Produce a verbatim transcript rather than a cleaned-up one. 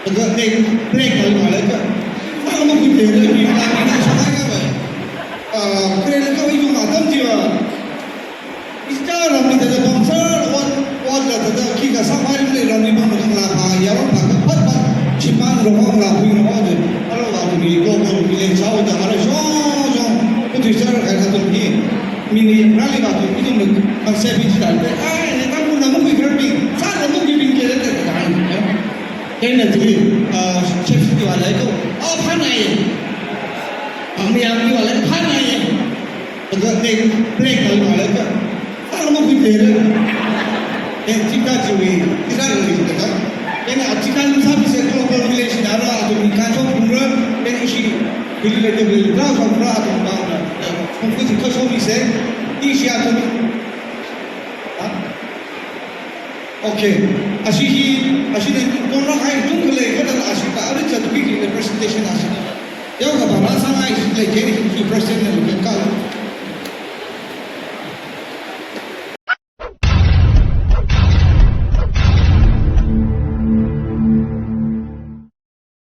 Kaja ne black kali malei ka. Ang mo kute le mi la mi na sa ka ba. Ah, kre le ka wi ma tam ji ba. Ista ramli thāda bamsar ot, ot la thāda khikha sāmai le ramli bamla pha, ya pha ka phat phat, chimang ro pha la phui ro pha de. Aro la mi ko ko mi le chao da aro shong shong. Kuthui sar ka na tu mi. Mini rally ba tu, ithum concept hi chida le. Ai, ne tam ku na mo khui kar bi, sa na mo khui bi ke le ta. Kena tu, ah, chef tu ala ko. Oh, phanai. Ang yang tu ala phanai. Kaja ne black kali malei ka. Ang mo kute le. Eh, chika chiwi, chika chiwi ka. Kena chika ni sa bi se global village na ra, ato mi kan so kumra, kena ishi, bili le de bili, bra so bra, ato bang na. Kung fu chika so mi se, ishi ato mi. Ha? Okay. Ashi hi, ashi ne, kong ra hai, tung kule, kena ashi ka, ari chat bi ki le presentation ashi. Yau ka ba ra sa ai, shi le, kena ki presentation le,